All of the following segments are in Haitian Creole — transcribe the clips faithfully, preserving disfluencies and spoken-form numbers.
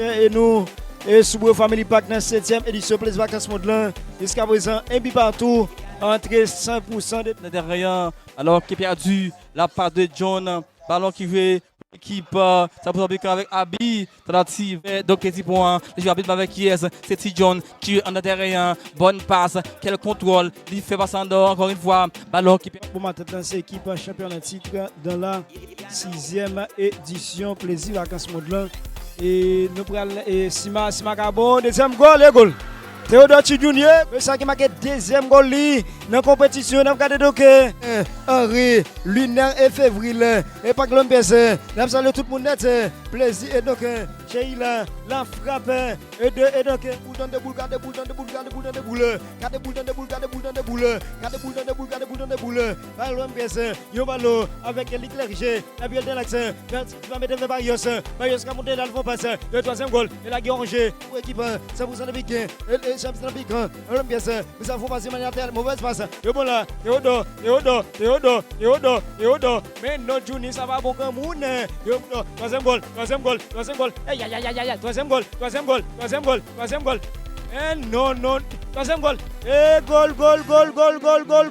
E nou, e sou Bro Family Park nan setyèm edisyon Plezi Vakans Mond lan, jiska prezan, enbi patou, antre san pou san de nan teren an, alò ki pèdi la pa de John, balon ki jwe pou ekip, euh, sa pou sa pikan avèk Abi, tantativ, eh, donk ti pon an, li jwe rapidman avèk kiyès, se Ti John ki jwe anndan teren an, bòn pas, kèl kontwòl, li fè pas anndan ankò yon fwa, balon ki pè- Bon matant lan, se ekip chanpyona tit dan la sizyèm edisyon Plezi Vakans Mond lan. E nou pral, e, Sima, Sima ka bon, dezyèm gòl, e gòl. Theodore Tidjouni, mesye sa ki make dezyèm gòl li nan konpetisyon, n ap gade donk, e, Henry, Luner e Fevril, e Pak Lòm Pyès, n ap salye tout moun nèt, e, Plezi, e donk, e, Sheila, la frap, e, e de, e donk, e, boul dan de boul, gade boul dan de boul, gade boul dan de boul, gade boul dan de boul, gade boul dan de boul, gade boul dan de boul, gade boul dan de boul, Pak Lòm Pyès, yon balon avèk Lik Lèje, Gabriel Delax, Ti pa mete fè Barrios. Barrios ka monte la, l fè yon pas. Yo twazyèm gòl. E la gen anje pou ekip, e, san pou san de Piken. E, e, san pou san de Piken. Yon lòt pyès. Misye fè yon pas de manyè latèral. Movèz pas. Yo bon la. Theodore, Theodore, Theodore, Theodore, Theodore. Men non, Johnny, sa pa bon granmoun. Yo, twazyèm gòl, twazyèm gòl, twazyèm gòl. Ey, ay, ay, ay, ay, ay. Twazyèm gòl, twazyèm gòl, twazyèm gòl, twazyèm gòl. Men non, non. Twazyèm gòl. E gòl, gòl,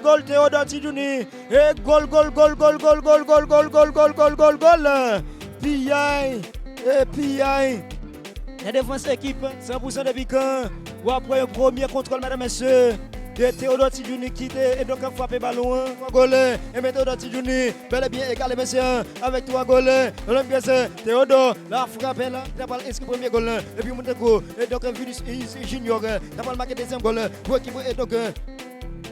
gòl, Theodore Ti Johnny. E gòl, gòl, gòl, gòl, gòl, gòl, gòl, gòl, gòl, gòl, gòl, gòl. Piyay, e piyay. Nan defans ekip san pou san de Pikan. W ap wè yon premye kontwòl, medam, mesye, de Theodore Ti Johnny ki te, e donk, frape balon an. Gòl, e men Theodore Ti Johnny bèl e byen egale mesye an avèk twa gòl. Nan menm pyès, Theodore la frape la, ta pral enskri premye gòl lan. Epi moun tankou, e donk, Vinicius Junior, ta pral make dezyèm gòl pou ekip, e donk,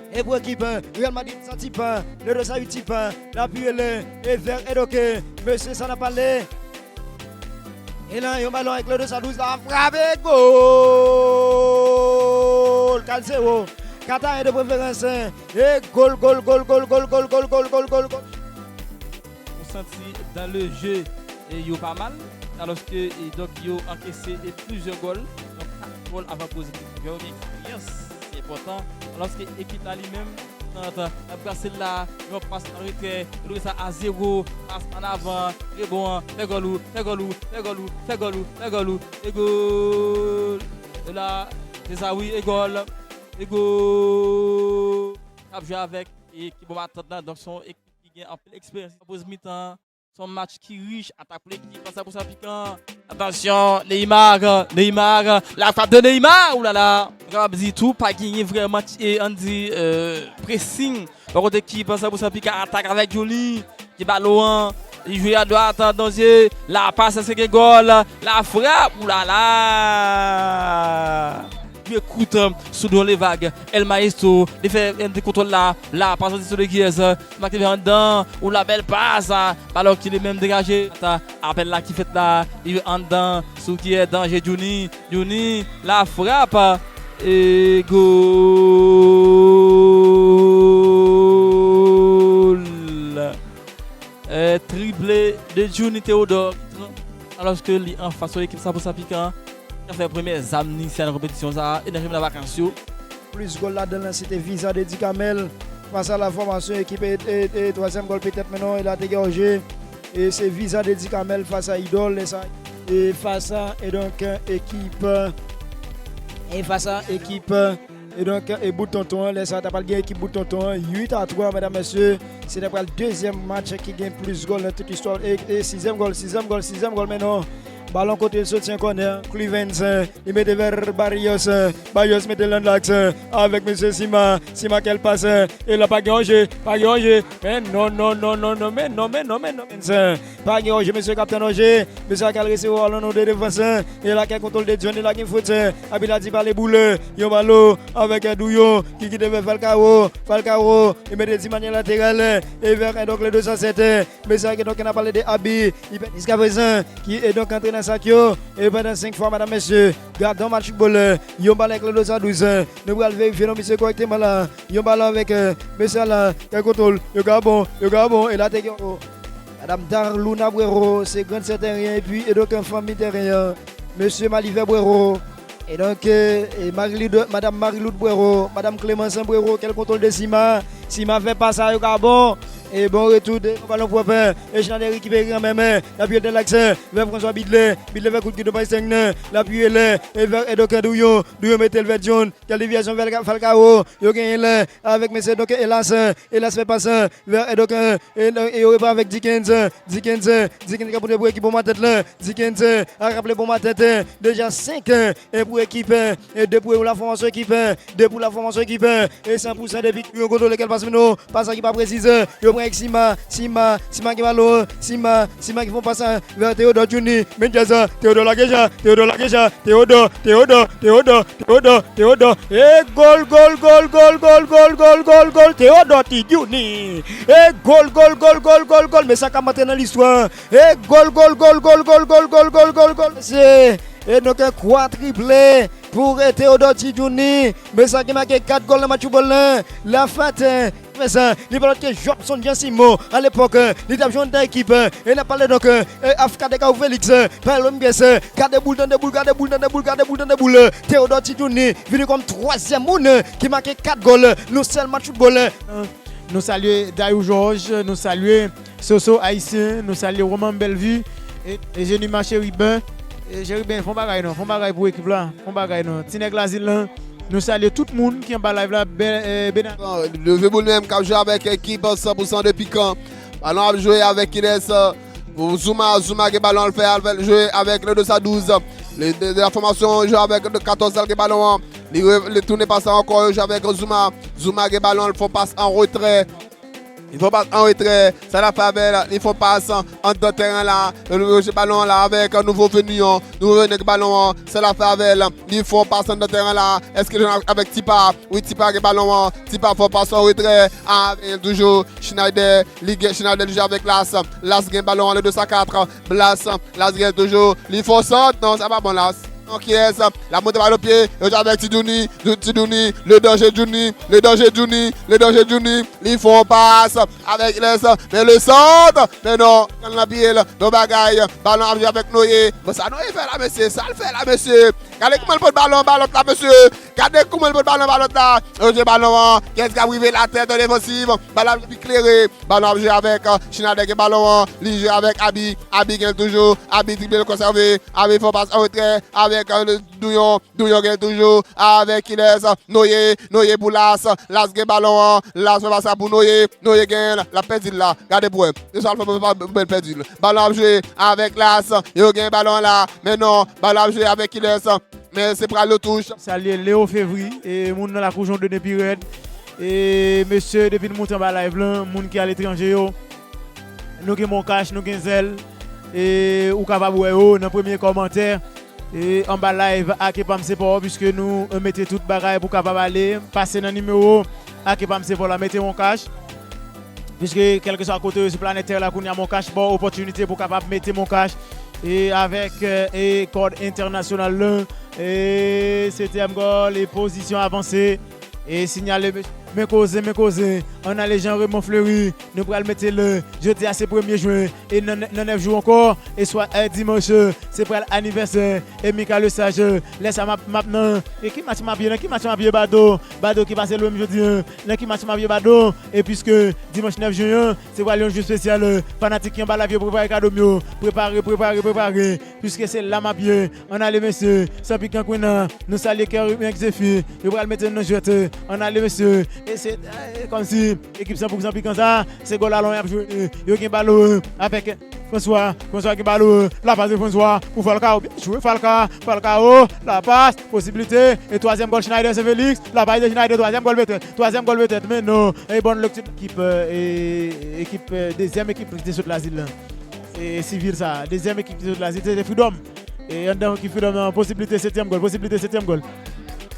e pou ekip Real Madrid, sa ti pa, le dos a ti pa, la pi ele, e vè, e donk, mesye, sa n ap pale. E la, yon balon avèk le dos a douz la, frape, gòl! Kat zewo. Kat a en de preferans. E gòl, gòl, gòl, gòl. Ou santi dan le jeu, e yo pa mal, alòske, e donk, yo ankese, e plizyè gòl. Donk, kat gòl avan pozitif. Yo gen eksperyans, se enpòtan. Alòske ekip la li menm, nan, nan, nan brase l la, yon pas an retrè, yo leve sa a zewo, pas an avan, rebon an, fè gòl ou, fè gòl ou, fè gòl ou, fè gòl ou, fè gòl ou, e gòl! E la, se sa wi, e gòl, e gòl! K ap jwe avèk, e ki bon matant lan, donk se yon ekip ki gen anpil eksperyans. Poz mitan, se yon match ki rich, atak pou lekip, sa pou sa Pikan. Atansyon, Neymar, Neymar, la frappe de Neymar, oulala! Nou kapab di tou, pa genyen vrèman, e, ann di, e, pressing. Bò kote ekip san pou san Pikan atak avèk Johnny. Ki balon an, li jwe a dwat, an danje. La pas, èske gen gòl? La frap, oulala! Jwe kout, sou don levag. El Maestro, li fè, e, kontwòl la. La pas soti sou de Giyès. Mak te vin anndan, ou la bèl pas, balon ki li menm degaje. Ata, apèl la ki fèt la, li anndan, sou ki e danje Johnny, Johnny, la frap, e gòl! E triple de Johnny Theodore, alòske li anfas yon ekip san pou san Pikan, ki fè premyè zam ni sa nan konpetisyon sa a, e nan jounen vakans yo. Plis gòl ladan l, se te Viza de Dikamèl. Fas a la fòmasyon ekip e, e, e twazyèm gòl petèt, men non, e la te gen anje. E se Viza de Dikamèl fas a Idòl, e sa, e fas a, e donk, ekip, e fas a ekip, e donk, e bout tonton an, lè sa ta pral gen ekip bout tonton an, uit a twa, medam, mesye, se ta pral dezyèm match ki gen plis gòl nan tout istwa, e, e sizyèm gòl, sizyèm gòl, sizyèm gòl, men non. Balon kote l soti an kònè, Clevens, li mete vè Barrios, Barrios mete l nan laks, avèk mesye Sima, Sima kèl pas, e la pa gen anje, pa gen anje, men non, non, non, non, non, men non, men non, men non, men non, pa gen anje, mesye kaptèn anje, mesye a kal resevwa balon nan de defans, e la kèl kontwòl de Johnny, la gen fot, abi la di pale boule, yon balon, avèk Douyon, ki kite vè Falcao, Falcao, li mete di manyè lateral, e vè, e donk le de san sèt, mesye a gen donk n ap pale de abi, li pèdi jiska prezan, ki e donk antre nan sak yo, e pandan senk fwa, medam, mesye, gade yon match foutbòl, yon balon avèk le dos a douz, nou pral verifye non misye kòrèkteman la, yon balon avèk, e, mesye la, kèl kontwòl, yo ka bon, yo ka bon, e la te gen, o, madam Darluna Bwero, se grann sè teren, epi, e donk, fanmi teren an, mesye Malivè Bwero, e donk, e, e Marie-Lou, madam Marie-Lou Bwero, madam Clémence Bwero, kèl kontwòl de Sima, Sima fè pas sa, yo ka bon, E bon retou de balon pwòp. E Schneider rekipere an menm. L ap jwe l nan laks. Vè François Bidle. Bidle fè kout kit bay Sterling. L ap jwe l. E vè Edoken Douyon. Douyon mete l vè John. Kèl devyasyon vè Falcao. Yo genyen l. Avèk mesye donk Elas. Elas fè pas. Vè Edoken. E, e yo repran avèk Dickens. Dickens. Dickens k ap pote pou ekip Boma tèt la. Dickens. A raple Boma tèt. Deja senk. E pou ekip. E de pou la fòmasyon ekip. De pou la fòmasyon ekip. E san pou san depi yo kontwole kèl pas men non. Pas sa ki pa presize. Yo pran èk Sima. Sima. Sima ki balon. Sima. Sima ki fè yon pas vè Theodore Juni. Men djaz. Theodore lage ja. Theodore lage ja. Theodore. Theodore. Theodore. Theodore. Theodore. E gòl, gòl, gòl, gòl, gòl, gòl, gòl, gòl, gòl, gòl. Theodore ti Juni. E gòl, gòl, gòl, gòl, gòl, gòl. Men sa k ap antre nan listwa. E gòl, gòl, gòl, gòl, gòl, gòl, gòl, gòl, gòl, gòl. Se, e donk, kwa triple pou, e, Theodore Ti Juni. Men sa ki make kat gòl nan match foutbòl lan. Lafaten. Men sa, li pa lòt ke Jobson Jean Simon. A lepòk, e, li t ap jwe anndan ekip, e, e n ap pale donk, e, e, Afka de Kao Felix, e, Paolo Mbies, e, gade boul, tande boul, gade boul, tande boul, gade boul, tande boul, e, Theodore Ti Juni vini kòm twazyèm moun, e, ki make kat gòl, e, nan sèl match foutbòl, e. Nou salye Dayou Georges, nou salye Soso Ayisyen, nou salye Roman Bellevue, e, e Jenima Chérubin. E Chérubin, fè yon bagay non, fè yon bagay pou ekip la, fè yon bagay non. Ti nèg Lazil lan, nou salye tout moun ki anba live la, bè, e, bena. Bon, Leve Boul menm k ap jwe avèk ekip san pou san de Pikan. Balon ap jwe avèk kilès? Pou Zuma, Zuma gen balon, l fè al jwe avèk le de sa douz. Le, de, de la fòmasyon jwe avèk le katòz la, l gen balon an. Li, re- li tounen pas la ankò, yo jwe avèk Zuma. Zuma gen balon, l fè yon pas an retrè. Li fè yon pas an retrè. Sa l ap fè avè l, li fè yon pas anndan tèren la. Li jwe balon la avèk nouvo veni an. Nouvo veni ak balon an. Sa l ap fè avè l, li fè yon pas anndan tèren la. Èske li jwenn avèk Tipa? Wi, Tipa gen balon an. Tipa fè yon pas an retrè. Avè l toujou. Schneider. Li gen Schneider, li jwe avèk Las. Las gen balon an, le de sa kat. Las. Las gen toujou. Li fè yon sant. Non, sa pa bon, Las. Kilès? L ap monte bal o pye. Yo jwe avèk Ti Douni. Ti Douni. Le danje Douni. Le danje Douni. Le danje Douni. Li fè yon pas avèk kilès? Men le sant. Men non. Nan pye l. Bon bagay. Balon ap jwe avèk Noye. Bon, sa Noye fè la, mesye. Sa l fè la, mesye. Gade kouman l pot balon ba lòt la, mesye. Gade kouman l pot balon ba lòt la. Yo jwe balon an. Kilès k ap rive la tèt an defansiv? Balon ap pi klere. Balon ap jwe avèk, e, Schneider gen balon an. Li jwe avèk Abi. Abi gen l toujou. Abi drible l konsève. Abi fè yon pas an retrè. Avèk, e, Douyon. Douyon gen l toujou. Avèk kilès? Noye. Noye pou Las. Las gen balon an. Las fè pas la pou Noye. Noye gen l. L ap pèdi l la. Gade pou wè. Se sa l fè pou pa, pou bèl pèdi l. Balon ap jwe avèk Las. Yo gen balon an la. Men non. Balon ap jwe avèk kilès? Men se pral yo touch. Salye Leo Fevry, e moun nan lakou Jan Dene pi rèd. E mesye, depi n moute anba live lan, moun ki aletranje yo, nou gen Moncash, nou gen Zelle. E ou kapab wè yo nan premye kòmantè, e anba live Ake pa m se pa w, piske nou, e, mete tout bagay pou kapab ale, pase nan nimewo Ake pa m se pa w la, mete Moncash. Piske kèlkeswa kote w ye sou planèt tè la, kounye a Moncash ba w opòtinite pou kapab mete Moncash. E avèk, e, e kòd entènasyonal lan, e setyèm gòl, e pozisyon avanse, e sinyale, men koze, men koze, ann ale jan Raymond Fleury, nou pral mete l, jodi a se premye jen, e nan, nan nèf jou ankò, e swa, e dimanch, se pral anivèsè, e Mika Lesage, lè sa m ap, m ap nan, e ki match m ap ye, nan ki match m ap ye, Bado, Bado ki pase lwen m jodi a, nan ki match m ap ye, Bado, e piske dimanch nèf jen an, se pral yon jou espesyal, fanatik ki anba live yo prepare kado m yo, prepare, prepare, prepare, piske se la m ap ye, ann ale mesye, san pikan kwena, nou salye Kerry Mèk Zefi, yo pral mete n nan jwèt, ann ale mesye, e se, e kòmsi, ekip san pou san pikan sa, se gòl alon y ap jwe, yo gen balon, avèk, François, François gen balon, la pas de François pou Falcao, byen jwe Falcao, Falcao, la pas, posiblite, e twazyèm gòl Schneider se Félix, la pas de Schneider, twazyèm gòl petèt, twazyèm gòl petèt, men non, e bòn lekti ekip, e, ekip, e, dezyèm ekip ki te sot Lazil lan, e, sivil sa, dezyèm ekip ki te sot Lazil, se te Freedom, e anndan ekip Freedom nan, posiblite setyèm gòl, posiblite setyèm gòl,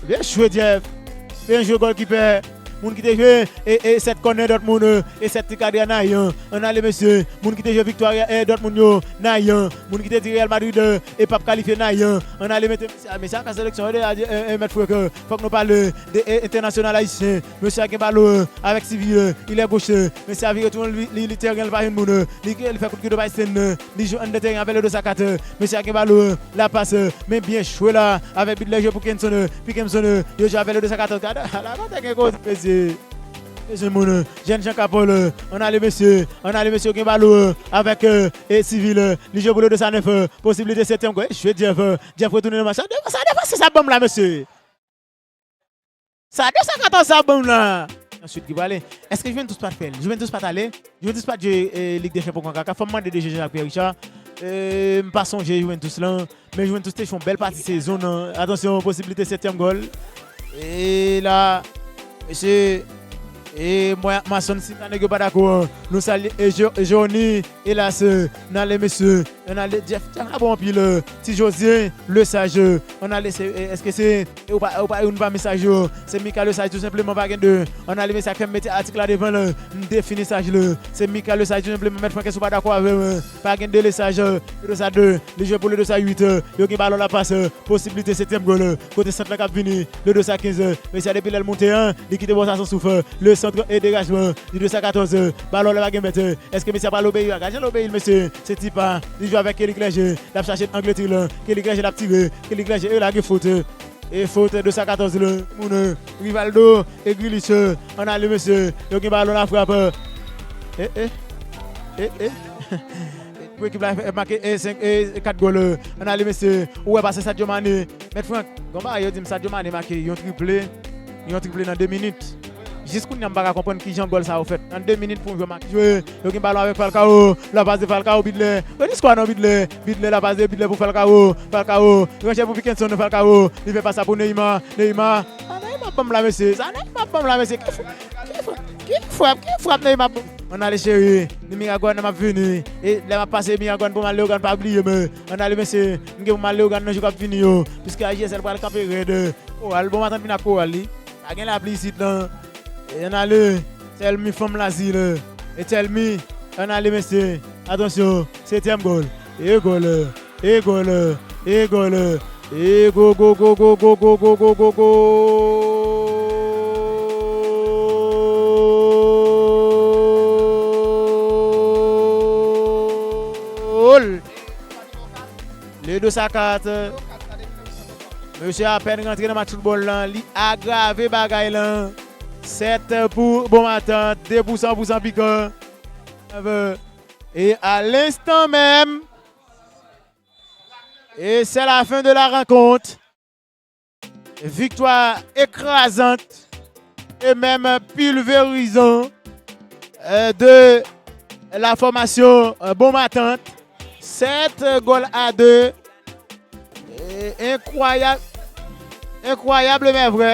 byen jwe Jeff, byen jwe gòlkipè, moun ki te jwe, e, e sèt kònè Dortmund, e sèt ti kadre a Nayan, ann ale mesye, moun ki te jwe viktwa, e, Dortmund yo, Nayan, moun ki te di Real Madrid, e, e p ap kalifye Nayan, ann ale mete mesye a, mesye a fè seleksyon yo deja, e, e, mèt frè, fòk nou pale de, e, entènasyonal ayisyen, mesye a gen balon, avèk sivil, li lè goch, mesye a vire tounen li, li, li tèren, li pa jwenn moun, li, li fè kout koudo bay Sten, li jwe anndan tèren avèk le de sa kat, mesye a gen balon, la pas, men byen jwe la, avèk bit lè jwe pou Kenson, Pickemson, yo jwe avèk le de sa kat, gade, la batay gen koze, mesye. Bezwen moun, jèn jan Kapòl, ann ale mesye, ann ale mesye, gen balon avèk e Sivil, li jwe pou le de sa nèf, posiblite setyèm gòl, e jwe Jeff, Jeff retounen nan match, sa defanse, sa defanse, sa banm la mesye. Sa de sa katòz sa banm la. Answit ki prale, èske Juventus pa t fè l? Juventus pa t ale? Juventus pa t jwe Lig dè Chanpyon Konkakaf? Fò m mande de Jean-Jacques Pierre Richard. M pa sonje Juventus lan. Men Juventus te fè yon bèl pati sezon nan. Atansyon, posiblite setyèm gòl. E la, mesye, e mwen ak Mason, si ta nèg yo pa dakò, nou salye e Johnny, elas, n ale mesye, n ale Jeff, Jeff la bon anpil, Ti Josye, Lesaj, n ale se, èske se, e ou pa, ou pa, ou pa mesaj yo, se Mika Lesaj tou senpleman, pa gen de, n ale mesye, ak fè m mete atik la devan l, m defini mesaj la, se Mika Lesaj tou senpleman, mèt Frank, èske ou pa dakò avè m? Pa gen de Lesaj, Ledosa de, li jwe pou Ledosa uit, yo gen balon la pas, posiblite setyèm gòl, kote sant la k ap vini, Ledosa kenz, mesye depi lè l monte an, li kite bò sa san souf, le sant e degajman, Ledosa katòz, balon la pa gen mèt, èske mesye pral obeyi a? Gad jan l obeyi l mesye, se ti pa, li jwe avèk Kelly Clergé, l ap chache angle tire lan, Kelly Clergé l ap tire, Kelly Clergé e lage fot. E fot Ledosa katòz la, moun, Rivaldo e Grealish, ann ale mesye, yo gen balon la frap. E, e, e, e. Pou ekip la make e senk, e kat gòl, ann ale mesye, ou wè pase Sadio Mane, mèt Frank, gon bagay yo di m Sadio Mane make yon triple, yon triple nan de minit. Jis kounye a m pa ka konprann kijan gòl sa yo fèt. Nan de minit pou yon jwè make jwe, yo gen balon avèk Falcao, la pas de Falcao, Bidlè, redi skwa non Bidlè, Bidlè la pas de Bidlè pou Falcao, Falcao, ranje pou Pikenson, Falcao, li fè pas la pou Neymar, Neymar, sa Neymar banm la mesye, sa Neymar banm la mesye, ki frap, ki frap, ki frap, ki frap Neymar banm. Ann ale cheri, ni Miragwàn m ap vini, e lè m ap pase Miragwàn pou m al Leyogàn pa bliye m, ann ale mesye, m gen pou m al Leyogàn nan jou k ap vini yo, piske A J S L pral kanpe rèd, koral, bon matant vin ak koral li, pa gen lapli isit lan. E ann ale, tèl mi fanm Lazil. E tèl mi, ann ale mesye. Atansyon, setyèm gòl. E gòl, e gòl, e gòl. E go, go, go, go, go, go, go, go, go, go, go, gòl. Ledo Sakat. Mesye apèn rantre nan match foutbòl lan, li agrave bagay lan. Sèt pou Bonmatant, de pou san pou san Pikan. E à l'instant même, et c'est la fin de la rencontre. Victoire écrasante et même pulvérisante, euh, de la formation, euh, Bonmatant. Sèt gòl a de. E, enkwayab, enkwayab men vrè.